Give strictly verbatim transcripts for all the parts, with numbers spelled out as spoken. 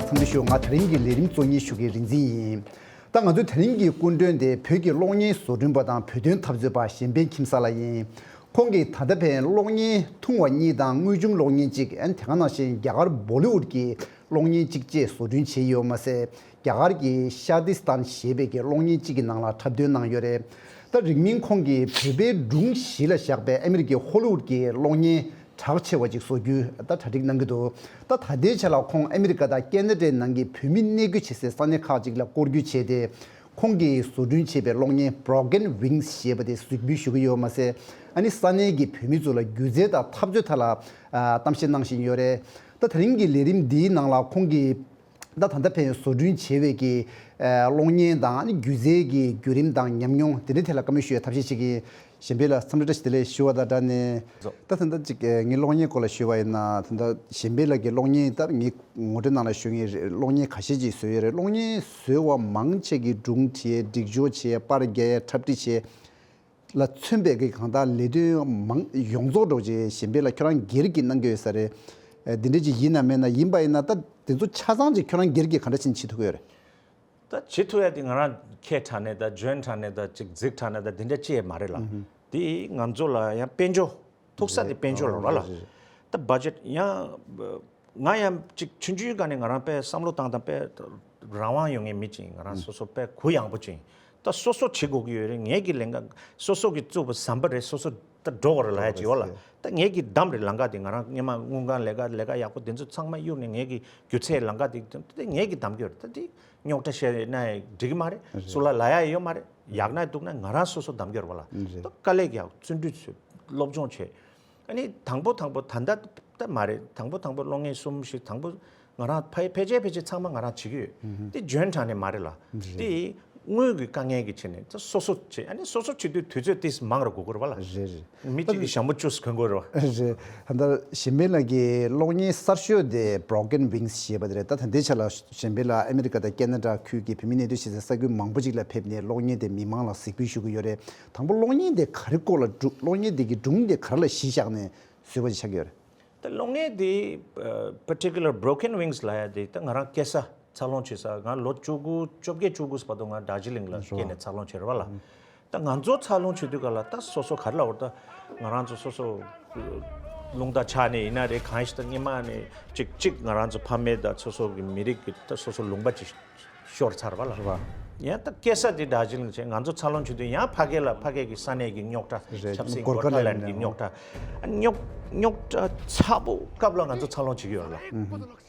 འཚམས་འདྲི་ཞུ། ང་དེ་རིང་གི་ལས་རིམ་གཙོ་གཉེར་ཞུ་མཁན་རིག་འཛིན་ཡིན། ད་ང་ཚོའི་དེ་རིང་གི་སྐུ་མགྲོན་དེ་བོད་ཀྱི་གློག་བརྙན་བཟོ་སྐྲུན་པ་དང་བོད་དོན་འཐབ་རྩོད་པ་གཞན་ཕན་ཁྱིམ་གསར་ལགས་ཡིན། ཁོང་གིས་ད་ལྟ་ཕན་གློག་བརྙན་ཐུང་བ་གཉིས་དང་དངོས་བྱུང་གློག་བརྙན་གཅིག་ཨན་དེ་ག་ནང་བཞིན་རྒྱ་གར་བོ་ལི་ཝུད་ཀྱི་གློག་བརྙན་གཅིག་བཅས་བཟོ་སྐྲུན་བྱས་ཡོད་མ་ཟད། རྒྱ་གར་གྱི་ཤ་ཏི་སི་ཐན་ཞེས་པའི་གི་གློག་བརྙན་གཅིག་གི་ནང་ལ་འཁྲབ་སྟོན་གནང་ཡོད་རེད། ད་རིང་མིན་ཁོང་གིས་བོད་པའི་སྒྲུང་གཞི་ལ་བཞག་པའི་ཨ་མི་རི་ཀའི་ཧོ་ལི་ཝུད་ཀྱི་གློག་བརྙན་གྲགས་ཆེ་བ་ཅིག་བཟོ་རྒྱུའི་ད་གྲ་སྒྲིག་གནང་གི་འདུག་ད་ད་ལྟའི་ཆ་ལ་ཁོང་ཨ་མི་རི་ཀ་དང་ཁེ་ན་ཌའི་ནང་གི་བོད་མི་གནས་སྡོད་བྱེད་སའི་ས་གནས་ཁག་ཅིག་ལ་སྐོར་སྐྱོད་བྱས་ཏེ། ཁོང་གིས་བཟོ་སྐྲུན་བྱས་པའི་གློག་བརྙན་Broken Wings ཞེས་པ་དེ་གཟིགས་འབུལ་ཞུ་གི་ཡོད་མ་ཟད། ཨ་ནི་ས་གནས་ཀྱི་བོད་མི་ཚོ་ལ་སྒྱུ་རྩལ་དང་འཐབ་རྩོད་ཐད་ལ་ཨ་གཏམ་བཤད་གནང་བཞིན་ཡོད་རེད། ད་ད་རིང་གི་ལས་རིམ་འདིའི་ནང་ལ་ཁོང་གིས་ད་ད་ལྟ་ཕན་བཟོ་སྐྲུན་བྱས་པའི་གི་ཨ་གློག་བརྙན་དང་ཨ་ནི་སྒྱུ་རྩལ་གྱི་བརྒྱུད་རིམ་དང་ཉམས་མྱོང་དེ་འདྲའི་ཐད་ལ་བཀའ་མོལ་ཞུ་ཡའི་ཐབས་ཤེས་བྱེད་ཀྱི་ཡིན། གཞན་ཕན་ལགས་འཚམས་འདྲི་བཀྲ་ཤིས་བདེ་ལེགས་ཞུ་བ་དང་སྦྲགས་ནས། ད་ད་ལྟ་ཅིག་ངའི་གློག་བརྙན་སྐོར་ལ་ཞུས་པ་ཡིན་ན། ད་ལྟ་གཞན་ཕན་ལགས་ཀྱི་གློག་བརྙན་ད་ངའི་ངོ་སྤྲོད་ནང་ལ་ཞུ་མཁན་རེད། གློག་བརྙན་ཁ་ཤས་ཅིག་བཟོས་ཡོད་རེད། གློག་བརྙན་བཟོས་པ་མང་ཆེ་གི་སྒྲུང་བྲིས། སྒྲིག་སྦྱོར་བྱས། པར་རྒྱག་ཡས། འཁྲབ་ཁྲིད་བྱས། ལ་མཚོན་པའི་གི་གང་ལྟར་ལས་དོན་མང་ཡོངས་རྫོགས་འགྲོ་ཅེས་གཞན་ཕན་ལགས་ཁྱོད་རང་སྒེར་གྱི་གནང་གི་ཡོད་ས་རེད། ཨ་འདི་འདྲ་ཅིག་ཡིན་ན་མེད་ན། ཡིན་པ་ཡིན་ན་ད་དེ་ཚོ་ཆ་ཚང་ཅིག་ཁྱོད་རང་སྒེར་གྱིས་ག་འདྲ་ཞིག་བྱེད་ཐུབ་ཀྱི་ཡོད་རེད། ད་བྱེད་ཐུབ་ཡ་དེ་ང་རང་ཁེ་དྲག་ནས་དང་འཇོན་དྲག་ནས་དང་ཅིག་རྫིག་དྲག་ནས་དང་འདི་འདྲ་ཅི་ཡང་མ་རེད་ལ། ཨུ་ཧུ། དེ་ང་ཚོ་ལ་ཡང་དཔལ་འབྱོར་ཐུག་ས་དེ་རེད། དཔལ་འབྱོར་ལ་ཨོ་རེད་ལ། རེད་རེད། ད་བ་ཇེཊ་ཡང་། ང་ཡང་ཅིག་ཆུང་ཆུང་སྒང་ནས་ང་རང་དཔེ་བསམ་བློ་བཏང་དང་དཔེ་རང་དབང་ཡོད་མཁན་མི་ཅིག་ཡིན། ང་རང་སོ་སོ་དཔེ་གུ་ཡངས་པོ་ཅིག་ཡིན། ད་སོ་སོ་བྱེད་དགོས་ཀྱི་ཡོད་རེད། ངེད་ཀྱི་ལས་ཀ་སོ་སོ་གིས་བཙུགས་པ་ཟམ་པ་རེད། སོ་སོ་ད་འགྲོ་དགོས་རེད་ལབ་ཡ་ཅིག་ཡོད་ལ། ད་ངེད་ཀྱིས་བདམས་རེད་ལམ་ཁ་དེ། ང་རང་སྔོན་མ་དངུལ་ཁང་ལས་ཀ་ལས་ཀ་ཡག་པོ་དེ་ཚོ་ཚང་མ་གཡུགས་ནས་ངེད་ཀྱི་སྒྱུ་རྩལ་ལམ་ཁ་དེ་དེ་ངེད་ཀྱིས་བདམས་ཀྱི་ཡོད་རེད། ད་དེ་རྙོག་དྲ་བཤད་ན་འགྲིག་གི་མ་རེད། རེད། སུ་ལ་ལབ་ཡ་ཡོད་མ་རེད། ཡག་ན་སྡུག་ན་ང་རང་སོ་སོ་བདམས་ཀྱི་ཡོད་རེད་པ་ལ། རེད། ད་དཀའ་ལས་རྒྱག་བརྩོན་འགྲུས་བྱེད། སློབ་སྦྱོང་བྱེད། ཨ་ནི་དང་པོ་དང་པོ་ད་ལྟ་ད་མ་རེད། དང་པོ་དང་པོ་གློག་བརྙན་གསུམ་བཞི་དང་པོ་ང་རང་ཕ་ཕལ་ཆེར་ཕལ་ཆེར་ཚང་མ་ང་རང་བྱེད་ཀྱི་ཡོད། ཨུ་ཧུ། དེ་འཇོན་དྲགས་ནས་མ་རེད་ལ། རེད། དེ་དངུལ་གྱི་དཀའ་ངལ་གྱི་ཆེད་ནས་ད་སོ་སོ་བྱེད། ཨ་ནི་སོ་སོ་བྱེད་དུས་དུས་ཚོད་ཏིས་མང་རུ་དགོས་ཀྱི་རེད་པ་ལ། རེད་རེད། མི་གཅིག་གིས་ཞྭ་མོ་བཅུ་གོན་དགོས་རེད་པ། རེད། ད་ལྟ་གཞན་ཕན་ལགས་ཀྱི་གློག་བརྙན་གསར་ཤོས་དེ་Broken Wings ཞེས་པ་དེ་རེད། ད་ད་ལྟའི་ཆ་ལ་གཞན་ཕན་ལགས་ཨ་མི་རི་ཀ་དང་ཁེ་ན་ཌ་ཁུལ་གྱི་བོད་མི་གནས་སྡོད་བྱེད་སའི་ས་ཁུལ་མང་པོ་ཅིག་ལ་ཕེབས་ནས་གློག་བརྙན་དེ་མི་མང་ལ་གཟིགས་འབུལ་ཞུ་གི་ཡོད་རེད། དང་པོ་གློག་བརྙན་དེ་ག་རེ་སྐོར་ལ་སྒྲུང་། གློག་བརྙན་དེ་གི་སྒྲུང་དེ་ག་རེ་ལ་གཞི་བཞག་ནས་བཟོས་པ་ཅིག་ཆགས་ཀྱི་ཡོད་རེད། ད་གློག་བརྙན་དེ་particular Broken Wings ལབ་ཡ་དེ་ད་ང་རང་སྐྱེས་ས་འཚར་ལོངས་བྱེད་ས། ང་ལོ་བཅུ་དགུ་བཅོ་བརྒྱད་བཅུ་དགུ་བར་དུ་ང་དར་ཇི་ལིང་ལ་སྐྱེས་ནས་འཚར་ལོངས་བྱས་རེད་པ་ལ། ད་ང་ཚོ་འཚར་ལོངས་བྱེད་དུས་ག་ལ་ད་སོ་སོ་ག་རེ་ལབ་དགོས་རེད། ད་ང་རང་ཚོ་སོ་སོ་རླུང་རྟ་ཆག་ནས་ཡིན་ན་རེད། གང་ཞིག་ད་སྔོན་མ་ནས་ཅིག་ཅིག་ང་རང་ཚོ་ཕ་མེས་དང་སོ་སོ་གི་མི་རིགས་ཀྱི་ད་སོ་སོ་ལུང་པ་ཅིག་ཤོར་ཚར་བ་ལ། རེད་པ། ཡང་ད་སྐྱེས་ས་དེ་དར་ཇི་ལིང་བྱས། ང་ཚོ་འཚར་ལོངས་བྱེད་དུས་ཡང་ཕ་གི་ལ་ཕ་གི་གི་ས་གནས་ཀྱི་རྙོག་དྲ། རེད། ཆབ་སྲིད་གོར་ཁ་ལན་གྱི་རྙོག་དྲ། རྙོག་རྙོག་དྲ་ཚ་པོ་སྐབས་ལ་ང་ཚོ་འཚར་ལོངས་བྱེད་ཀྱི་ཡོད་ལ།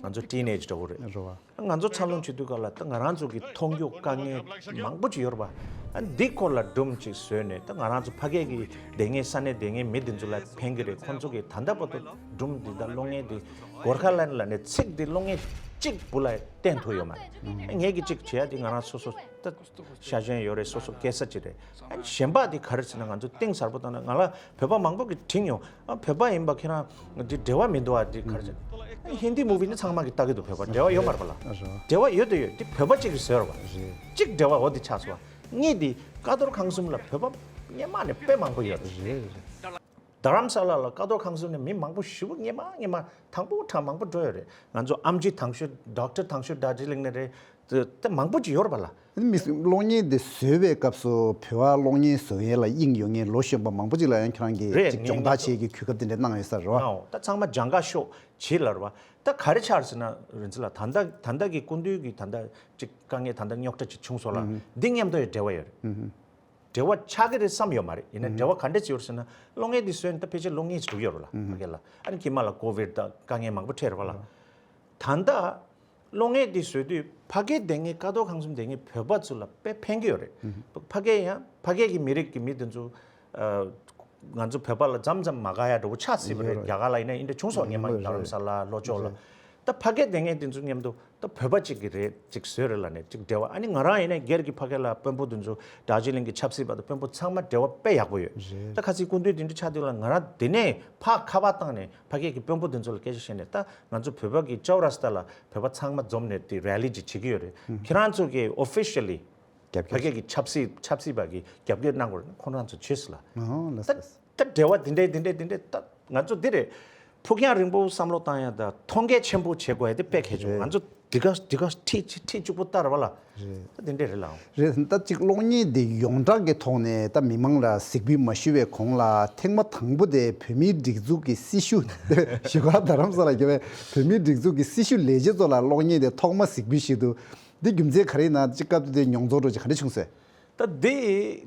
ང་ཚོ་ཊི་ནེ་ཇི་འདྲ་བོ་རེད། རེད་པ། ང་ཚོ་འཚར་ལོངས་བྱེད་དུས་ག་ལ་ད་ང་རང་ཚོ་གི་མཐོང་རྒྱུ་དཀའ་ངལ་མང་པོ་ཅིག་ཡོད་རེད་པ། ཨ་འདི་སྐོར་ལ་སྒྲུང་ཅིག་བཟོས་ནས་ད་ང་རང་ཚོ་ཕ་གི་གི་སྡོད་མཁན་ས་གནས་སྡོད་མཁན་མི་འདི་ཚོ་ལ་ཕན་གྱི་རེད། ཁོང་ཚོ་གི་ད་ལྟ་བར་དུ་སྒྲུང་འདི་དང་གློག་བརྙན་འདི་གོར་ཁ་ལན་ལབ་ནས་ཚིག་འདི་གློག་བརྙན་གཅིག་བུ་ལ་བསྟན་ཐུབ་ཡོད་མ་རེད། ངས་ཀྱི་གཅིག་བྱེད་ཡ་དེ་ང་རང་སོ་སོ་ད་ཤ་ཞེན་ཡོད་རེད། སོ་སོ་སྐྱེས་ས་གཅིག་རེད། ཨ་གཞན་པ་དེ་ག་རེ་ཟེར་ན་ང་ཚོ་གཏིང་ཟབ་པོ་བཏང་ན་ང་ལ་བོད་པ་མང་པོ་གིས་དྲིས་མྱོང་། ཨ་བོད་པ་ཡིན་པ་ཁྱེད་རང་འདི་འབྲེལ་བ་མི་འདུག་ཨ་འདི་ག་རེ་ཟེར། ཨ་ཧིན་དི་མུ་ཝི་ནི་ཚང་མ་གིས་ལྟ་གི་འདུག་བོད་པ་འབྲེལ་བ་ཡོད་མ་རེད་པ་ལ། རེད། འབྲེལ་བ་ཡོད་དུ་ཡོད། འདི་བོད་པ་གཅིག་གིས་བཟོས་རེད་པ། རེད། གཅིག་འབྲེལ་བ་འོ་འདི་ཆགས་སོང་བ། གཉིས་འདི་ཀ་རྡོར་ཁང་གསུམ་ལ་བོད་པ་སྔོན་མ་ནས་དཔེ་མང་པོ་ཡོད་རེད། རེད་རེད། རྡ་རམ་ས་ལ་ལ་ཀ་རྡོར་ཁང་གསུམ་ནས་མི་མང་པོ་ཞེ་པོ་སྔོན་མ་སྔོན་མ་དང་པོ་གྲངས་མང་པོ་འགྲོ་ཡོད་རེད། ང་ཚོ་ཨེམ་ཆི་དང་ཤོས་ཌོག་ཊར་དང་ཤོས་དར་ཇི་ལིང་ནས་རེད། དེ་དེ་མང་པོ་ཅིག་ཡོད་རེད་པ་ལ། མི་གློག་བརྙན་དེ་བཟོས་པའི་སྐབས་སུ་བོད་པ་གློག་བརྙན་བཟོ་མཁན་ལ་དབྱིངས་ཡོད་མཁན་ལོ་གཞོན་པ་མང་པོ་ཅིག་ལ་ཡང་ཁྱེད་རང་གིས་རེད། ཅིག་སྦྱོང་བརྡར་བྱེད་ཀྱི་གོ་སྐབས་དེ་འདྲ་གནང་ཡོད་ས་རེད་པ། ཨོ་ད་ཚང་མ་སྦྱང་ག་ཤོག་བྱེད་ལབ་རེད་པ། ད་ག་རེ་ཆགས་རེད་ཟེར་ན་རིན་ཆེན་ལགས། ད་ལྟ་ད་ལྟ་གི་སྐུ་མདུན་གྱི་ད་ལྟ་ཅིག་དཀའ་ངལ་ད་ལྟ་རྙོག་དྲ་ཅིག་བྱུང་སོང་ལ། ཨུ་ཧུ། འདི་མཉམ་དུ་ཡང་འབྲེལ་བ་ཡོད་རེད། ཨུ་ཧུ། འབྲེལ་བ་ཆགས་ཀྱི་རེད་བསམ་ཡོད་མ་རེད། ཡིན་ན་ཨུ་ཧུ། འབྲེལ་བ་ག་འདྲ་ཅིག་ཡོད་རེད་ཟེར་ན་གློག་བརྙན་འདི་བཟོས་ནས་ད་ཕལ་ཆེར་ལོ་ལྔ་ཅིག་འགྲོ་གི་ཡོད་རེད་ལ། ཨུ་ཧུ། ཕ་གི་ལ། ཨ་ནི་དཀྱིལ་མ་ལ་ཀོ་བིཌ་དང་དཀའ་ངལ་མང་པོ་འཕྲད་རེད་པ་ལ། ཨུ་ཧུ། ད་ལྟ་གློག་བརྙན་འདི་བཟོས་དུས་ཕ་གིར་བསྡད་མཁན་ཀ་རྡོར་ཁང་གསུམ་བསྡད་མཁན་བོད་པ་ཚོ་ལ་དཔེ་ཕན་གྱི་ཡོད་རེད། ཨུ་ཧུ། ཕ་གི་ཡང་ཕ་གི་གི་མི་རིགས་ཀྱི་མི་དེ་ཚོ་ཨ་ང་ཚོ་བོད་པ་ལ་མཚམས་མཚམས་མ་དགའ་ཡ་འདྲ་བོ་ཆགས་སྲིད་པ་རེད། ཡོད་རེད། རྒྱ་གར་ལ་ཡིན་ན་འདི་འདྲ་བྱུང་སོང་། སྔོན་མ་ཡོད་རེད། རྡ་རམ་ས་ལ་ལྷོ་ཕྱོགས་ལ། རེད། ད་ཕ་གིར་བསྡད་མཁན་དེ་ཚོ་མཉམ་དུ་ད་བོད་པ་གཅིག་གིས་རེད་ཅིག་བཟོས་རེད་ལབ་ནས་ཅིག་འབྲེལ་བ། ཨ་ནི་ང་རང་ཡིན་ན་སྒེར་གྱི་ཕ་གི་ལ་དཔོན་པོ་དེ་ཚོ་དར་ཇི་ལིང་གི་ཆབ་སྲིད་པ་དང་དཔོན་པོ་ཚང་མ་འབྲེལ་བ་དཔེ་ཡག་པོ་ཡོད། རེད། ད་ཁ་སང་སྐུ་མདུན་དེ་འདྲ་ཆགས་དུས་ལ་ང་རང་དེ་ནས་ཕར་ཁ་པར་བཏང་ནས་ཕ་གི་གི་དཔོན་པོ་དེ་ཚོ་ལ་སྐད་ཆ་བཤད་ནས། ད་ང་ཚོ་བོད་པ་གི་ཅོ་ར་སྟ་ལ་བོད་པ་ཚང་མ་འཛོམས་ནས་དེ་རེ་ལི་ཅིག་བྱེད་ཀྱི་ཡོད་རེད། ཨུ་ཧུ། ཁྱེད་རང་ཚོ་གིས་ཨོ་ཕི་ཤལ་ལི་རྒྱབ་ཕ་སྐྱོར། གི་ཆབ་སྲིད་ཆབ་སྲིད་པ་གི་རྒྱབ་སྐྱོར་གནང་དགོས་རེད། ཁོང་རང་ཚོ་བྱས་སོང་ལ། ཨོ་ལགས་སོ། ད་ལགས་སོ། ད་འབྲེལ་བ་འདི་འདྲས་འདི་འདྲས་འདི་འདྲས། ད་ང་ཚོ་འདི་རེད། ཕུགས་རྒྱང་རིང་པོ་བསམ་བློ་བཏང་ཡ་དང་མཐོང་གལ་ཆེན་པོ་བྱེད་དགོས་ཡ་དེ་དཔེ་གལ་ཆེ། རེད། ང་ཚོ་ འདི་ག་འདི་ག་ཁྲི་ཁྲི་ཁྲི་གཅིག་པོ་ལྟར་བ་ལ། རེད། ད་དེ་འདྲས་རེད་ལགས། རེད། ད་ཅིག་གློག་བརྙན་འདི་ཡོངས་གྲགས་ཀྱི་ཐོག་ནས་ད་མི་མང་ལ་གཟིགས་འབུལ་མ་ཞུ་བའི་གོང་ལ་ཐེངས་མ་དང་པོ་དེ་བོད་མིའི་སྒྲིག་འཛུགས་ཀྱི་སྲི་ཞུ། བཞུགས་སྒར་རྡ་རམ་ས་ལ་བརྒྱབ་པའི་བོད་མིའི་སྒྲིག་འཛུགས་ཀྱི་སྲི་ཞུ་ལས་བྱེད་ཚོ་ལ་གློག་བརྙན་དེ་ཐོག་མ་གཟིགས་འབུལ་ཞུས་འདུག་འདི་རྒྱུ་མཚན་ག་རེ་ཡིན་ན། ཅིག་སྐབས་དེ་དུས་མྱོང་ཚོར་འདྲ་ཅིག་ག་འདྲ་བྱུང་ཟེར། ད་འདི་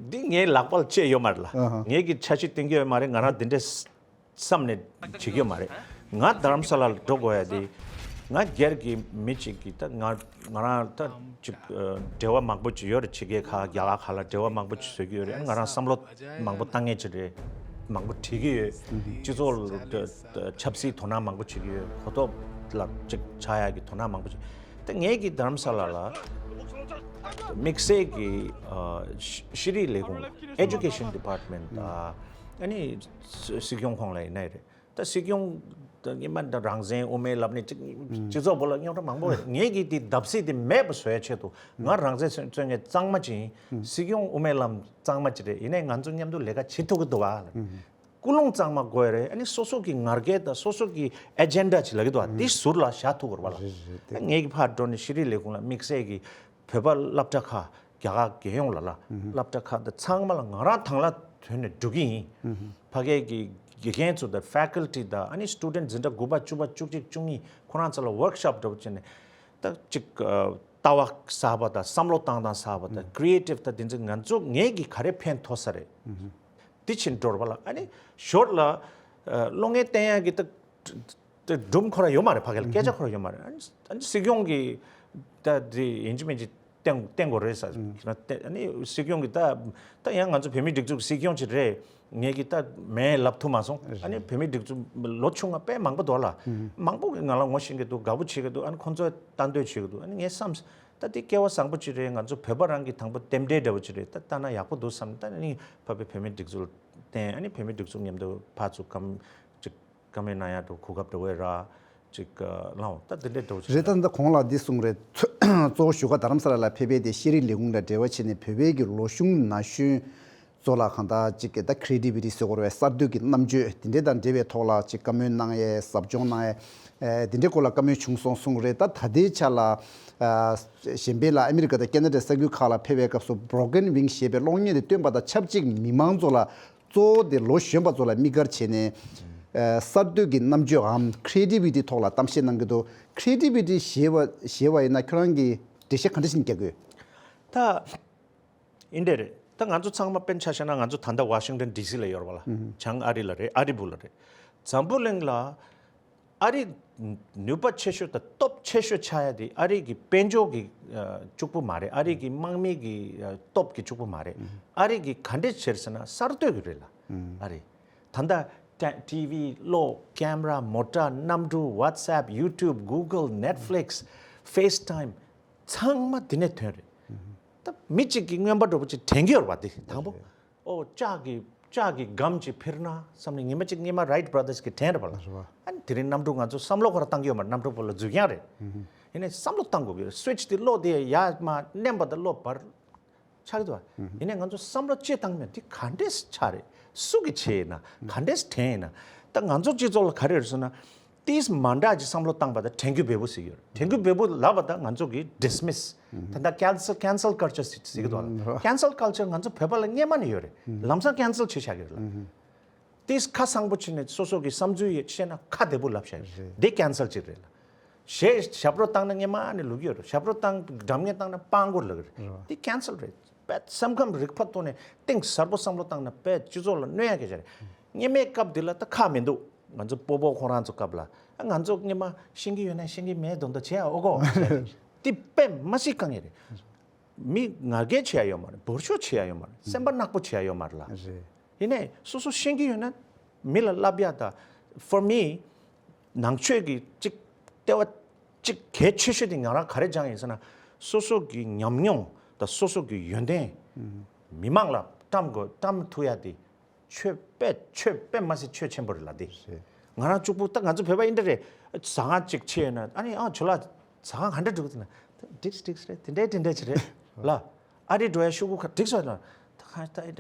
འདི་ངའི་ལག་པར་བཅད་ཡོད་མ་རེད་ལ། ཨ་ཧ། ངས་ཀྱི་འཆར་གཞི་བཏིང་གི་ཡོད་མ་རེད། ང་རང་འདི་འདྲས་བསམ་ནས་བྱེད་ཀྱི་ཡོད་མ་རེད། ང་རྡ་རམ་ས་ལར་འགྲོ་དགོས་ཡ་དེ། ང་སྒེར་གྱི་མི་གཅིག་གིས་ད་ང་ང་རང་ད་ཅིག་ཨ་འབྲེལ་བ་མང་པོ་ཅིག་ཡོད་རེད། ཕྱི་རྒྱལ་ཁག་རྒྱ་གར་ཁག་ལ་འབྲེལ་བ་མང་པོ་ཅིག་བཟོ་གི་ཡོད་རེད། ང་རང་བསམ་བློ་མང་པོ་བཏང་མཁན་ཅིག་རེད། མང་པོ་བྲིས་ཀྱི་ཡོད། སྤྱི་ཚོགས་ལ་ད་ད་ཆབ་སྲིད་དོ་སྣང་མང་པོ་བྱེད་ཀྱི་ཡོད། གོ་རྟོགས་ལ་ཅིག་ཆགས་ཡག་གི་དོ་སྣང་མང་པོ་བྱེད། ད་ངས་ཀྱི་རྡ་རམ་ས་ལ་ལ་དམིགས་བསལ་གྱི་ཨ་ཤེས་ཤེས་རིག་ལས་ཁུངས་ལ། Education Department ཨ་ནི་སྲིད་སྐྱོང་ཁོང་ལ་ཡིན་ནའི་རེད། ད་སྲིད་སྐྱོང་ད་སྔོན་མ་ད་རང་བཙན་དབུ་མའི་ལམ་ནས་ཅིག་སྤྱི་ཚོགས་པོ་ལ་རྙོག་དྲ་མང་པོ་ཡོད། ངས་ཀྱི་དེ་བརྡབ་གསིག་དེ་མེད་པ་བཟོ་ཡ་ཆེད་དུ་ང་རང་བཙན་རྩོད་མཁན་གཙང་མ་ཅིག་ཡིན། སྲིད་སྐྱོང་དབུ་མའི་ལམ་གཙང་མ་ཅིག་རེད། ཡིན་ནའི་ང་ཚོ་མཉམ་དུ་ལས་ཀ་བྱེད་ཐུབ་ཀྱི་འདུག་བ། ཀུན་སློང་གཙང་མ་དགོས་ཡ་རེད། ཨ་ནི་སོ་སོ་གི་ངར་སྐད་དང་སོ་སོ་གི་ཨེ་ཇེན་ཌ་ཅིག་ལབ་ཀྱི་འདུག་བ། དེ་ཟུར་ལ་བཞག་ཐུབ་དགོས་རེད་བ་ལ། རེད་རེད། དེ་ངས་ཀྱི་ཕར་འགྲོ་ནས་ཤེས་རིག་ལས་ཁུངས་ལ་དམིགས་བསལ་གྱི་བོད་པ་སློབ་གྲྭ་ཁག་རྒྱ་གར་རྒྱལ་ཡོངས་ལ་ལ་སློབ་གྲྭ་ཁག་དེ་ཚང་མ་ལ་ང་རང་དང་བླངས་ཐོག་ནས་འགྲོ་གི་ཡིན། ཕ་གི་གི་དགེ་རྒན་ཚོ་དང་ཕེ་ཀལ་ཊི་དང་ཨ་ནི་སི་ཊུ་ཌེན་ཊི་འཛིན་གྲྭ་དགུ་པ་བཅུ་པ་བཅུ་གཅིག་བཅུ་གཉིས་ཁོ་རང་ཚོ་ལ་ཝོརྐ་ཤོབ་འདྲ་པོ་བྱས་ནས་ད་ཅིག་ཨ་ལྟ་བ་གསར་པ་དང་བསམ་བློ་བཏང་སྟངས་གསར་པ་དང་ཀི་རི་ཨེ་ཊིབ་དང་དེ་ཚོ་ང་ཚོ་ངས་ཀྱི་ག་རེ་ཕན་ཐོགས་ས་རེད། དེ་ཕྱིན་འགྲོ་བ་ལ་ཨ་ནི་ཞོར་ལ་ཨ་གློག་བརྙན་བསྟན་ཡག་གི་ད་ད་སྒྲུང་ཁོ་ར་ཡོད་མ་རེད། ཕ་གི་ལ་སྐད་ཆ་ཁོ་ར་ཡོད་མ་རེད། ཨ་ནི་ཨ་ནི་སྲིད་སྐྱོང་གི་ད་དེ་ཡིན་གཅིག་མིན་གཅིག་བསྟན་བསྟན་དགོས་རེད་ཟེར། ཨ་ནི་སྲིད་སྐྱོང་གི་ད་ད་ཡང་ང་ཚོ་བོད་མིའི་སྒྲིག་འཛུགས་སྲིད་སྐྱོང་ཅིག་རེད། ངས་ཀྱི་ད་མེད་ལབ་ཐུབ་མ་སོང་། ཨ་ནི་བོད་མིའི་སྒྲིག་འཛུགས་ལོ་ཆུང་ང་དཔེ་མང་པོ་འདུག་ལ། མང་པོ་གི་ང་ལ་ངོ་ཤེས་ཀྱི་འདུག་དགའ་པོ་བྱེད་ཀྱི་འདུག་ཨ་ནི་ཁོང་ཚོས་ལྟ་འདོད་བྱེད་ཀྱི་འདུག་ཨ་ནི་ངས་བསམ། ད་དེ་སྐལ་བ་བཟང་པོ་ཅིག་རེད། ང་ཚོ་བོད་པ་རང་གི་དང་པོ་རྟེན་འབྲེལ་འདྲ་བོ་ཅིག་རེད། ད་ལྟ་ན་ཡག་པོ་འདུག་བསམ། ད་ནི་ཕ་བོད་བོད་མིའི་སྒྲིག་འཛུགས་བསྟན། ཨ་ནི་བོད་མིའི་སྒྲིག་འཛུགས་མཉམ་དུ་ཕར་ཚུར་བཀའ་ཅིག་བཀའ་མོལ་གནང་ཡག་འགྲོ་གོ་སྐབས་འདྲ་བོ་ར་ཅིག་གནང་། ད་དེ་འདྲའི་འདྲ་བོ་ཅིག་རེད། ད་ད་གོང་ལ་འདི་གསུངས་རེད། གཙོ་བོ་བཞུགས་སྒར་རྡ་རམ་ས་ལ་ལ་ཕེབས་པའི་དེ་ཤེས་རིག་ལས་ཁུངས་དང་འབྲེལ་བ་བྱས་ནས་བོད་པའི་གི་ལོ་གཞོན་ན་གཞོན་གཙོ་ལ་གང་ལྟར་ཅིག་གི་ད་ཁི་རེ་ཊི་བི་ཊི་ཟེར་དགོས་རེད་པས། གསར་གཏོད་ཀྱི་རྣམ་དཔྱོད་དེ་འདྲས་དང་འབྲེལ་བའི་ཐོག་ལ་ཅིག་བཀའ་མོལ་གནང་ཡས་ཟབ་སྦྱོང་གནང་ཡས་དེ་འདྲས་སྐོར་ལ་བཀའ་མོལ་བྱུང་སོང་གསུངས་རེད། ད་ད་ལྟའི་ཆ་ལ་གཞན་ཕན་ལ་ཨ་མི་རི་ཀ་དང་ཁེ་ན་ཌའི་ས་ཁུལ་ཁག་ལ་ཕེབས་པའི་སྐབས་སུ་Broken Wing ཞེས་པའི་གློག་བརྙན་དེ་སྟོན་པ་དང་ཆབས་ཅིག་མི་མང་ཚོ་ལ་གཙོ་བོ་དེ་ལོ་གཞོན་པ་ཚོ་ལ་དམིགས་བཀར་བྱས་ནས་གསར་གཏོད་ཀྱི་རྣམ་དཔྱོད་འམ་ཁི་རེ་ཊི་བི་ཊི་ཐོག་ལ་གཏམ་བཤད་གནང་གི་འདུག་ཁི་རེ་ཊི་བི་ཊི་ཞེས་པ་ཞེས་པ་ཡིན་ན་ཁྱོད་རང་གིས་འགྲེལ་བཤད་ག་འདྲ་ཞིག་རྒྱག་དགོས། ད་ཨིན་འདྲ་རེད། ད་ང་ཚོ་ཚང་མ་དཔེར་ན་ཆ་བཞག་ན་ང་ཚོ་ད་ལྟ་ཝ་ཤིང་ཊོན་ཌི་སི་ལ་ཡོད་རེད་པ་ལ། བྱང་ཨ་རི་ལ་རེད། ཨ་རི་སྦུག་ལ་རེད། འཛམ་བུ་གླིང་ལ་ཨ་རི་ནུས་པ་ཆེ་ཤོས་དང་སྟོབས་ཆེ་ཤོས་ཆགས་ཡ་དེ་ཨ་རི་གི་དཔལ་འབྱོར་གྱི་ཨ་གཅིག་པུ་མ་རེད། ཨ་རི་གི་དམག་མི་གི་ཨ་སྟོབས་ཀྱི་གཅིག་པུ་མ་རེད། ཨ་རི་གི་ག་འདྲས་བྱས་ཟེར་ན་གསར་གཏོད་ཀྱི་རེད་ལ། ཨ་རི་ད་ལྟ་ཊི་ཝི་གློག་ཀེམ་ར་མོ་ཊ་གནམ་གྲུ་WhatsApp YouTube Google Netflix FaceTime ཚང་མ་དེ་ནས་ཐོན་རེད། ད་མི་གཅིག་གིས་རྔོན་པ་འདྲ་པོ་ཅིག་དྲན་གྱི་ཡོད་རེད་པ། དེ་དང་པོ་ཨོ་ལྕགས་ཀྱི་ལྕགས་ཀྱི་སྒམ་ཅིག་འཕུར་ན་བསམ་ནས་ཉི་མ་གཅིག་སྔོན་མ་Wright Brothers གིས་དྲན་རེད་པ་ལ། རེད་པ། ཨ་ནི་དེ་རིང་གནམ་གྲུ་ང་ཚོ་བསམ་བློ་ཁོ་ར་བཏང་གི་ཡོད་མ་རེད། གནམ་གྲུ་བོ་ལ་འཛུལ་རྐྱང་རེད། ཡིན་ནའི་བསམ་བློ་བཏང་དགོས་ཀྱི་རེད། སུའིཆ་དེ་གློག་དེ་ཡར་མར་མནན་པ་དང་གློག་འབར་ཆགས་ཀྱི་འདུག་བ། ཡིན་ནའི་ང་ཚོ་བསམ་བློ་ཅི་བཏང་མིན་དེ་ག་འདྲས་ཆགས་རེད། སུ་གིས་བྱས་ཡིན་ན་ག་འདྲས་དྲན་ཡིན་ན། ད་ང་ཚོ་སྤྱི་ཚོགས་ལ་ག་རེ་རེད་ཟེར་ན། ཏིས་མ་འདྲ་ཅིག་བསམ་བློ་བཏང་པ་དང་དྲན་རྒྱུ་བེ་བོ་ཟེར་གྱི་ཡོད་རེད། དྲན་རྒྱུ་བེ་བོ་ལབ་པ་དང་ང་ཚོ་གིས་ཌི་སི་མི་སི། ད་ལྟ་ཀེན་སེལ་ཀེན་སེལ་ཀལ་ཅར་ཟེར་གྱི་འདུག་བ་ལ། ཀེན་སེལ་ཀལ་ཅར་ང་ཚོ་བོད་པ་ལ་སྔོན་མ་ནས་ཡོད་རེད། ལམ་སང་ཀེན་སེལ་བྱས་བཞག་གི་རེད་ལ། ཏིས་ཁ་སང་པོ་བྱས་ནས་སོ་སོ་གི་བསམ་ཚུལ་ཡོད་བཤད་ན་ཁ་བདེ་པོ་ལབ་བཞག་གི་རེད། འདི་ཀེན་སེལ་ཅིག་རེད་ལ། གཞས་ཞབས་བྲོ་བཏང་ན་སྔོན་མ་ནས་ལབ་ཀྱི་ཡོད་རེད། ཞབས་བྲོ་བཏང་སྒྲ་སྙན་བཏང་ན་སྤྲང་པོ་ལབ་ཀྱི་རེད། འདི་ཀེན་སེལ་རེད། དཔེ་སེམས་ཁམས་རིག་པ་ཐོག་ནས་གཏིང་ཟབ་པོ་བསམ་བློ་བཏང་ན་དཔེ་སྤྱི་ཚོགས་ལ་གནོད་ཡག་སྐད་ཆ་རེད། སྔོན་མའི་སྐབས་འདི་ལ་ད་ཁག་མི་འདུག་ང་ཚོ་སྤོ་བོ་ཁོ་རང་ཚོ་སྐབས་ལ་ཨ་ང་ཚོ་སྔོན་མ་ཤེས་ཀྱི་ཡོད་ན་ཤེས་ཀྱི་མེད་མདོག་མདོག་བྱེད་ཨ་ཨོ་གོ། འདི་དཔེ་མ་སྲིད་དཀའ་ངལ་རེད། མི་ང་རྒྱལ་བྱེད་ཡ་ཡོད་མ་རེད། འབོར་ཤོག་བྱེད་ཡ་ཡོད་མ་རེད། སེམས་པ་ནག་པོ་བྱེད་ཡ་ཡོད་མ་རེད་ལ། རེད། ཡིན་ནའི་སོ་སོ་ཤེས་ཀྱི་ཡོད་ན་མི་ལ་བསླབ་ཡ་ད། For me ནང་ཆོས་ཀྱི་གཅིག་ལྟེ་བ་གཅིག་གལ་ཆེ་ཤོས་དེ་ང་རང་ག་རེ་སྦྱངས་ཡིན་ཟེར་ན། སོ་སོ་གི་ཉམས་མྱོང་དང་སོ་སོ་གི་ཡོན་ཏན་མི་མང་ལ་བཀྲམ་དགོས། བཀྲམ་ཐུབ་ཡ་དེ་ཆོས་དཔེ་ཆོས་དཔེ་མ་སྲིད་ཆོས་ཆེན་པོ་རེད་ལ་དེ། རེད། ང་རང་གཅིག་པུ་ད་ང་ཚོ་བོད་པ་ཨིན་འདྲ་རེད། ཟ་ཁང་གཅིག་ཕྱིན་ཡོད་ན་ཨ་ནི་ཨ་ཇོ་ལགས་ཟ་ཁང་ག་འདྲ་འགྲོ་གི་འདུག་ན། འགྲིགས་འགྲིགས་རེད། དེ་འདྲའི་དེ་འདྲའི་ཅིག་རེད་ལ། ཨ་རི་འགྲོ་ཡ་ཤོག་གུ་ཁ་འགྲིགས་སོང་ན། ད་ཁ་ད་ཨེ་ད་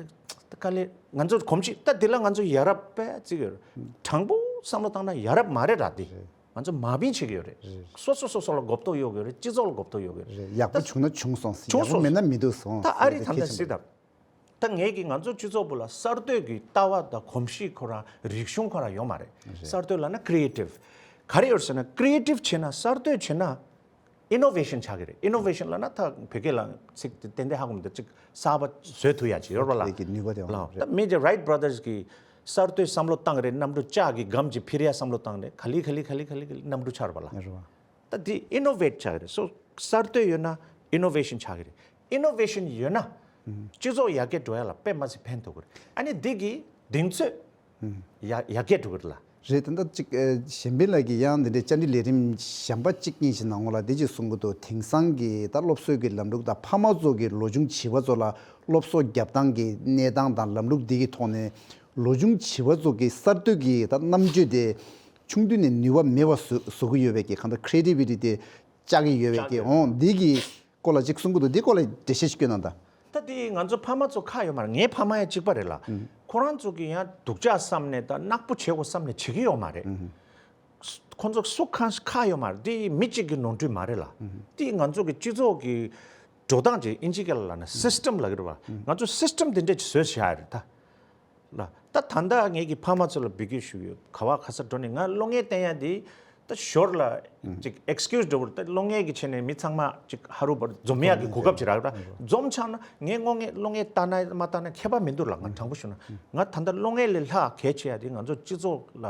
དཀའ་ལས་ང་ཚོ་གོམས་གཤིས་ད་འདི་ལ་ང་ཚོ་ཡ་རབས་དཔེ་བརྩི་གི་ཡོད་རེད། དྲང་པོ་བསམ་བློ་བཏང་ན་ཡ་རབས་མ་རེད་ར་དེ། རེད། ང་ཚོ་མ་བིན་བྱེད་ཀྱི་ཡོད་རེད། རེད། སོ་སོ་སོ་སོ་ལ་གོ་རྟོགས་ཡོད་ཀྱི་ཡོད་རེད། སྤྱི་ཚོགས་ལ་གོ་རྟོགས་ཡོད་ཀྱི་ཡོད་རེད། རེད། ཡག་པོ་ད་བྱུང་ན་བྱུང་སོང་ཟེར། བྱུང་ཡག་པོ་སོང་མེད་ན་མི་འདུག་སོང་ད་ཨ་རི་ཟེར་ད་ལྟ་གལ་ཆེན་སྲིད་པོ་ད། ད་ངེད་ཀྱི་ང་ཚོ་སྤྱི་ཚོགས་བུ་ལ་གསར་གཏོད་ཀྱི་ལྟ་བ་དང་གོམས་གཤིས་ཁོ་རང་རིག་གཞུང་ཁོ་རང་ཡོད་མ་རེད། རེད། གསར་གཏོད་ལབ་ན་creative། ག་རེ་ཡོད་ཟེར་ན་creative་བྱས་ན་གསར་གཏོད་བྱས་ན་innovation་ཆགས་ཀྱི་རེད། innovation་ལབ་ན་ད་བོད་སྐད་ལ་ཚིག་དེ་ཏན་ཏན་ཧ་གོ་མི་འདུག་ཅིག་གསར་པ་བཟོས་ཐུབ་ཡ་ཅིག་ཡོད་རེད་པ་ལ། ལས་ཀྱི་ནུས་པ་དེ་ཡོད་ལ་རེད། ད་མི་དེ་Wright Brothers་གི་གསར་གཏོད་བསམ་བློ་བཏང་རེད། གནམ་གྲུ་ལྕགས་ཀྱི་སྒམ་གྱི་འཕུར་ཡ་བསམ་བློ་བཏང་རེད། ག་ལེ་ག་ལེ་ག་ལེ་ག་ལེ་ག་ལེ་གནམ་གྲུ་ཆགས་རེད་པ་ལ། རེད་པ། ད་འདི་innovate་ཆགས་ཀྱི་རེད། སོ་གསར་གཏོད་ཡོད་ན་innovation་ཆགས་ཀྱི་རེད། innovation་ཡོད་ན་སྤྱི་ཚོགས་ཡར་རྒྱས་འགྲོ་ཡ་ལ་དཔེ་མ་སྲིད་ཕན་ཐོགས་ཀྱི་རེད། ཨ་ནི་འདི་གི་གདེང་ཚོད་ཡར་ཡར་རྒྱས་འགྲོ་གི་རེད་ལ། རེད། ད་ལྟ་གཅིག་ཨ་གཞན་ཕན་ལགས་ཀྱིས་ཡང་འདི་འདྲའི་བཅར་འདྲི་ལས་རིམ་གཞན་པ་གཅིག་གཉིས་ཤིག་ནང་ལ་འདི་གཅིག་གསུང་གི་འདུག་དེང་སང་གི་ད་སློབ་གསོའི་གི་ལམ་ལུགས་དང་ཕ་མ་ཚོ་གི་ལོ་ཆུང་བྱིས་པ་ཚོ་ལ་སློབ་གསོ་རྒྱབ་སྟངས་ཀྱི་གནས་སྟངས་དང་ལམ་ལུགས་འདི་གི་ཐོག་ནས་ལོ་ཆུང་བྱིས་པ་ཚོ་གི་གསར་གཏོད་ཀྱི་ད་རྣམ་དཔྱོད་དེ་ཆུང་དུས་ནས་ནུས་པ་མེད་པ་བཟོ་བཟོ་གི་ཡོད་པའི་གི་གང་ལྟར་creativity་དེ་བཅག་གི་ཡོད་པའི་གི་འོང་འདི་གི་སྐོར་ལ་ཅིག་གསུང་གི་འདུག་འདི་སྐོར་ལ་འགྲེལ་བཤད་ཅིག་སྐྱོན་གནང་དང་། ད་དེ་ང་ཚོ་ཕ་མ་ཚོ་ཁག་ཡོད་མ་རེད། ངའི་ཕ་མ་ཡང་གཅིག་པ་རེད་ལ། ཁོ་རང་ཚོ་གི་ཡང་སྡུག་ཅག་བསམ་ནས་ད་ནག་པོ་བྱེད་དགོས་བསམ་ནས་བྱེད་ཀྱི་ཡོད་མ་རེད། ཁོ་ཚོ་སུ་ཁག་ཁག་ཡོད་མ་རེད། དེ་མི་གཅིག་གི་ནོར་འཁྲུལ་མ་རེད་ལ། དེ་ང་ཚོ་གི་སྤྱི་ཚོགས་ཀྱི་འགྲོ་སྟངས་ཀྱི་ཨིན་ཇི་སྐད་ལ་ལབ་ན་system་ལབ་ཀྱི་རེད་བ། ང་ཚོ་system་དེ་འདྲས་ཀྱི་བཟོས་བཞག་ཡ་རེད་ད། ལ། ད་ད་ལྟ་ངེད་ཀྱི་ཕ་མ་ཚོ་ལ་འབོད་སྐུལ་ཞུ་གི་ཡོད། ག་བ་ག་ས་འགྲོ་ནས་ང་གློག་བརྙན་བསྟན་ཡ་འདི་ད་ཞོར་ལ་ཅིག་excuse་འགྲོ་བར་ད་གློག་བརྙན་གྱི་ཆེད་ནས་མི་ཚང་མ་ཅིག་ཧ་རུ་བར་འཛོམས་ཡ་གི་གོ་སྐབས་ཅིག་རག་ར་འཛོམས་ཆགས་ན་ངས་དངོས་ངས་གློག་བརྙན་ལྟ་ན་མ་ལྟ་ན་ཁྱད་པར་མི་འདུག་ལ། ང་དྲང་པོ་ཞུ་ན་ང་ད་ལྟ་གློག་བརྙན་ལས་ལྷག་གལ་ཆེ་ཡ་དེ་ང་ཚོ་སྤྱི་ཚོགས་ལ་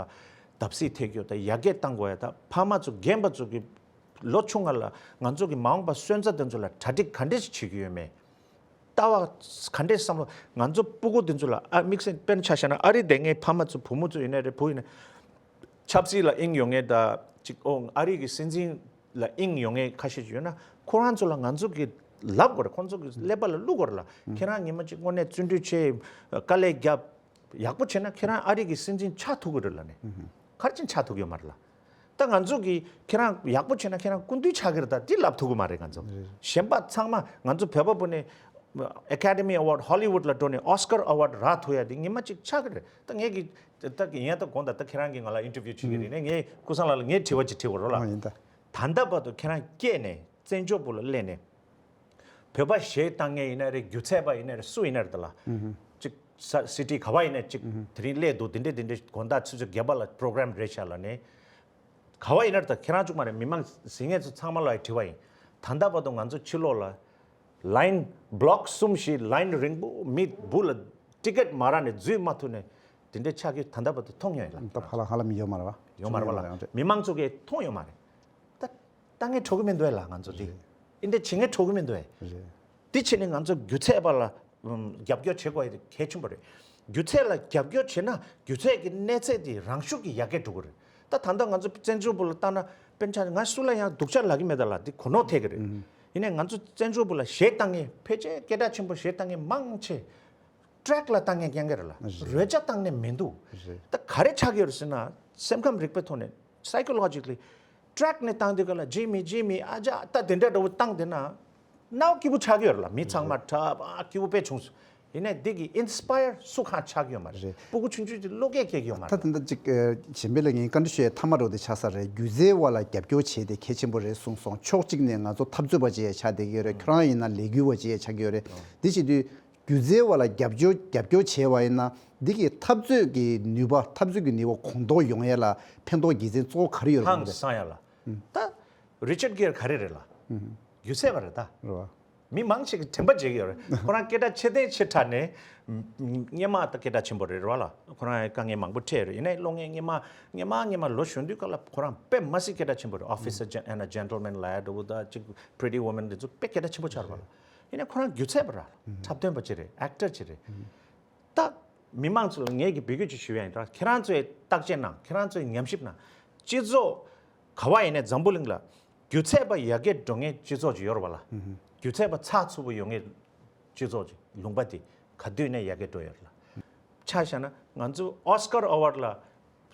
བརྡབ་གསིག་ཐེབས་རྒྱུ་ད་ཡར་རྒྱས་བཏང་དགོས་ཡ་ད་ཕ་མ་ཚོ་རྒན་པ་ཚོ་གི་ལོ་ཆུང་ང་ལ་ང་ཚོ་གི་མ་འོངས་པ་སོན་རྩ་དེ་ཚོ་ལ་གྲ་སྒྲིག་ག་འདྲས་བྱེད་ཀྱི་ཡོད་མེད། ལྟ་བ་ག་འདྲས་བསམ་བློ་ང་ཚོ་སྤུ་གུ་འདི་ཚོ་ལ་ཨ་དམིགས་བསལ་དཔེར་ན་ཆ་བཞག་ན་ཨ་རི་བསྡད་མཁན་ཕ་མ་ཚོ་བུ་མོ་ཚོ་ཡིན་ན་རེད་བུ་ཡིན་ན་ཆབ་སྲིད་ལ་དབྱིངས་ཡོད་མཁན་ད་ཅིག་ཨོ་ཨ་རི་གི་སྲིད་འཛིན་ལ་དབྱིངས་ཡོད་མཁན་ཁ་ཤས་ཅིག་ཡོད་ན་ཁོ་རང་ཚོ་ལ་ང་ཚོ་གི་ལབ་དགོས་རེད། ཁོང་ཚོ་གི་ཀླད་པ་ལ་བླུག་དགོས་རེད་ལ། ཁྱེད་རང་ཉི་མ་གཅིག་དངོས་གནས་བརྩོན་འགྲུས་ཆེ་དཀའ་ལས་རྒྱབ་ཡག་པོ་བྱས་ན་ཁྱེད་རང་ཨ་རི་གི་སྲིད་འཛིན་ཆགས་ཐུབ་ཀྱི་རེད་ལ་ནི། ག་རེ་བྱས་ཆགས་ཐུབ་ཀྱི་ཡོད་མ་རེད་ལ། ད་ང་ཚོ་གིས་ཁྱེད་རང་ཡག་པོ་བྱས་ན་ཁྱེད་རང་སྐུ་མདུན་ཆགས་ཀྱི་རེད། ད་འདི་ལབ་ཐུབ་ཀྱི་མ་རེད་ང་ཚོ། གཞན་པ་ཚང་མ་ང་ཚོ་བོད་པ་བུ་ནས་Academy Award Hollywood་ལ་འགྲོ་ནས་Oscar Award་རག་ཐུབ་ཡ་དེ་ཉི་མ་གཅིག་ཆགས་ཀྱི་རེད། ད་ངས་ཀྱི་ད་ཡིན་ད་དགོངས་ད་ད་ཁྱེད་རང་གིས་ང་ལ་interview་བྱེད་ཀྱི་རེད་ནས་ངས་ཀུན་བཟང་ལགས་ལ་ངས་དྲི་བ་ཅིག་དྲི་དགོས་རོགས་ལ། ཨ་ཡིན་ད། ད་ལྟ་བར་དུ་ཁྱེད་རང་སྐྱེས་ནས་བཙན་བྱོལ་བུ་ལ་སླེབས་ནས། བོད་པ་གཞས་བཏང་མཁན་ཡིན་ན་རེད། སྒྱུ་རྩལ་པ་ཡིན་ན་རེད། སུ་ཡིན་ན་རེད་ད་ལ། ཅིག་ས་city་ག་བ་ཡིན་ན་ཅིག་དེ་རིང་སླེབས་འདུག་དེ་འདྲས་དེ་འདྲས་དགོང་དག་ཆུ་ཚོད་བརྒྱད་པ་ལ་program་རེད་ཤག་ལ་ནས། ག་བ་ཡིན་ན་རེད་ད་ཁྱེད་རང་གཅིག་མ་རེད། མི་མང་གཟིགས་མཁན་ཚོ་ཚང་མ་ལ་དྲི་བ་ཡིན། ད་ལྟ་བར་དུ་ང་ཚོ་ཕྱི་ལོགས་ལ་line་block་གསུམ་བཞི་line་རིང་པོ་མི་བུ་ལ་ticket་མ་རག་ནས་འཛུལ་མ་ཐུབ་ནས་དེ་འདྲས་ཆགས་ཀྱི་ད་ལྟ་བར་དུ་མཐོང་མྱོང་ཡིན་ལ། ད་ཧ་ལམ་ཧ་ལམ་ཡོད་མ་རེད་བ། ཡོད་མ་རེད་བ་ལ། མི་མང་ཚོ་གིས་མཐོང་ཡོད་མ་རེད། ད་ལྟ་ངས་འཕྲོ་གི་མི་འདུག་ལ་ང་ཚོ་འདི། རེད། འདི་འདྲ་བྱེད་ངས་འཕྲོ་གི་མི་འདུག་རེད། འདི་བྱས་ནས་ང་ཚོ་སྒྱུ་རྩལ་པ་ལ་ཨམ་རྒྱབ་སྐྱོར་བྱེད་དགོས་ཡ་དེ་གལ་ཆེན་པོ་རེད། སྒྱུ་རྩལ་ལ་རྒྱབ་སྐྱོར་བྱེད་ན་སྒྱུ་རྩལ་གྱི་གནས་ཚད་དེ་རང་ཤུགས་ཀྱིས་ཡར་རྒྱས་འགྲོ་གི་རེད། ད་ད་ལྟ་ང་ཚོ་བཙན་བྱོལ་བོད་ལ་བལྟས་ན་དཔེར་ན་ཆ་ང་སུ་ལ་ཡང་སྡུག་ཅག་ལབ་ཀྱི་མེད་ད་ལ་འདི་གོ་ནོར་ཐེབས་ཀྱི་རེད། ཡིན་ནའི་ང་ཚོ་བཙན་བྱོལ་བོད་ལ་གཞས་བཏང་མཁན་ཕལ་ཆེར་སྐད་གྲགས་ཆེན་པོ་གཞས་བཏང་མཁན་མང་ཆེ། track་ལ་བཏང་མཁན་རྐྱང་རྐྱང་རེད་ལ། རེད། རོལ་ཆ་བཏང་ནས་མི་འདུག་རེད། ད་ག་རེ་ཆགས་ཀྱི་ཡོད་རེད་ཟེར་ན་སེམས་ཁམས་རིག་པའི་ཐོག་ནས་psychologically track་ནས་བཏང་དུས་ག་ལ་ཇི་མི་ཇི་མི་ཨ་ཅག་ད་དེ་འདྲ་འདྲ་བོ་བཏང་དེ་ན་སྣང་བ་སྐྱིད་པོ་ཆགས་ཀྱི་ཡོད་རེད་ལ། མི་ཚང་མ་འཁྲབ་ཨ་སྐྱིད་པོ་དཔེ་བྱུང་སོང་། ཡིན་ནའི་འདི་གི་inspire་སུ་གང་ཆགས་ཀྱི་ཡོད་མ་རེད། རེད། སྤུ་གུ་ཆུང་ཆུང་ཅིག་བློ་སྐྱེད་སྐྱེ་གི་ཡོད་མ་ད་རེད། དེ་འདྲ་ཅིག་ཨ་གཞན་པ་ལ་ངས་བཀའ་འདྲི་ཞུ་ཡའི་མཐའ་མ་རོ་དེ་ཆགས་ས་རེད། སྒྱུ་རྩལ་བ་ལ་རྒྱབ་སྐྱོར་བྱས་ཏེ་གལ་ཆེན་པོ་རེད་གསུངས་སོང་། ཕྱོགས་གཅིག་ནས་ང་ཚོ་འཐབ་རྩོད་པ་ཅིག་ཡང་ཆགས་བསྡད་ཀྱི་ཡོད་རེད། ཁྱོད་རང་ཡིན་ན་ལས་འགུལ་བ་ཅིག་ཡང་ཆགས་ཀྱི་ཡོད་རེད། དེ་བྱེད་དུས། སྒྱུ་རྩལ་བ་ལ་རྒྱབ་སྐྱོར་རྒྱབ་སྐྱོར་བྱས་པ་ཡིན་ན་འདི་གི་འཐབ་རྩོད་ཀྱི་ནུས་པ་འཐབ་རྩོད་ཀྱི་ནུས་པ་གོང་མཐོར་ཡོང་ཡ་ལ་ཕན་ཐོགས་དགེ་མཚན་གཙོ་བོ་ག་རེ་ཡོད་རེད་ཧང་སང་ཡ་ལ། ད་Richard Gere་ག་རེ་རེད་ལ། སྒྱུ་རྩལ་བ་རེད་ད། རེད་བ། མི་མང་ཆེ་གི་དྲན་པ་བརྗེད་ཀྱི་ཡོད་རེད། ཁོ་རང་སྐད་གྲགས་ཆེ་ཐེངས་ཆེ་དྲགས་ནས་སྔོན་མ་ད་སྐད་གྲགས་ཆེན་པོ་རེད་རེད་བ་ལ། ཁོ་རང་དཀའ་ངལ་མང་པོ་འཕྲད་ཡོད་རེད། ཡིན་ནའི་གློག་བརྙན་སྔོན་མ་སྔོན་མ་སྔོན་མ་ལོ་གཞོན་དུས་སྐབས་ལ་ཁོ་རང་དཔེ་མ་སྲིད་སྐད་གྲགས་ཆེན་པོ་རེད། Officer and a Gentleman་ལ་ཡ་འགྲོ་བོ་ད་ཅིག་Pretty Woman་དེ་ཚོ་དཔེ་སྐད་གྲགས་ཆེན་པོ་ཆགས་རེད་བ་ལ། ཡིན་ནའི་ཁོ་རང་སྒྱུ་རྩལ་པ་ར། འཁྲབ་སྟོན་པ་ཅིག་རེད། Actor་ཅིག་རེད། ད་མི་མང་ཚོ་ལ་ངས་ཀྱི་འབོད་སྐུལ་ཅིག་ཞུ་ཡ་ཡིན་ད། ཁྱེད་རང་ཚོས་བརྟག་དཔྱད་གནང་། ཁྱེད་རང་ཚོས་ཉམས་ཞིབ་གནང་། སྤྱི་ཚོགས་ག་བ་ཡིན་ནའི་འཛམ་བུ་གླིང་ལ་སྒྱུ་རྩལ་པ་ཡར་རྒྱས་འགྲོ་མཁན་སྤྱི་ཚོགས་ཅིག་ཡོད་རེད་བ་ལ། སྒྱུ་རྩལ་པ་ཚགས་ཚུད་པོ་ཡོད་མཁན་སྤྱི་ཚོགས་ཅིག་ལུང་པ་དེ་ག་དུས་ནས་ཡར་རྒྱས་འགྲོ་ཡོད་རེད་ལ། ཆ་བཞག་ན་ང་ཚོ་Oscar Award་ལ།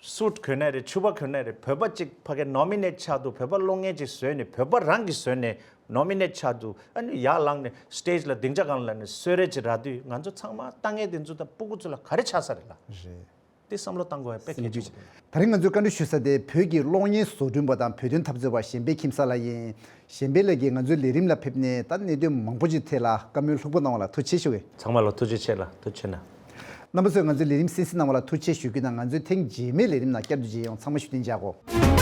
སུཊ་གོན་ནའི་རེད། ཕྱུ་པ་གོན་ནའི་རེད། བོད་པ་གཅིག་ཕ་གི་ནོ་མི་ནེཊ་ཆགས་འདུག་བོད་པ་གློག་བརྙན་ཅིག་བཟོས་ནས་བོད་པ་རང་གིས་བཟོས་ནས་ནོ་མི་ནེཊ་ཆགས་འདུག་ཨ་ནི་ཡར་ལངས་ནས་སི་ཊེཇ་ལ་སྡིངས་ཆ་སྒང་ལ་ནས་གསོལ་རས་ཅིག་རག་དུས་ང་ཚོ་ཚང་མ་ལྟ་མཁན་དེ་ཚོ་དང་སྤུ་གུ་ཚོ་ལ་ག་རེ་ཆགས་ས་རེད་ལ། རེད། དེ་བསམ་བློ་བཏང་དགོས་ཡ་དཔེ་གལ་ཆེན་པོ་འདུག། ད་རིང་ང་ཚོས་བཀའ་འདྲི་ཞུ་ས་དེ་བོད་ཀྱི་གློག་བརྙན་བཟོ་སྐྲུན་པ་དང་བོད་དོན་འཐབ་རྩོད་པ་གཞན་ཕན་ཁྱིམ་གསར་ལགས་ཡིན། གཞན་ཕན་ལགས་ཀྱིས་ང་ཚོའི་ལས་རིམ་ལ་ཕེབས་ནས་ད་གནད་དོན་མང་པོ་ཅིག་ཐད་ལ་བཀའ་མོལ་ལྷུག་པོ་གནང་བ་ལ་ཐུགས་རྗེ་ཆེ་ཞུ་གི། ཚང་མ་ལ་ཐུགས་རྗེ་ཆེ་ལ་ཐུགས་རྗེ་ཆེ་གནང་། རྣམ་པ་ཚོས་ང་ཚོའི་ལས་རིམ་གསན་གཟིགས་གནང་བ་ལ་ཐུགས་རྗེ་ཆེ་ཞུ་རྒྱུ་དང་། ང་ཚོའི་ཐེངས་རྗེས་མའི་ལས་རིམ་ནང་བསྐྱར་དུ་མཇལ་ཡོང་། ཚང་མ་བཞུགས་གདན་འཇགས་གོ།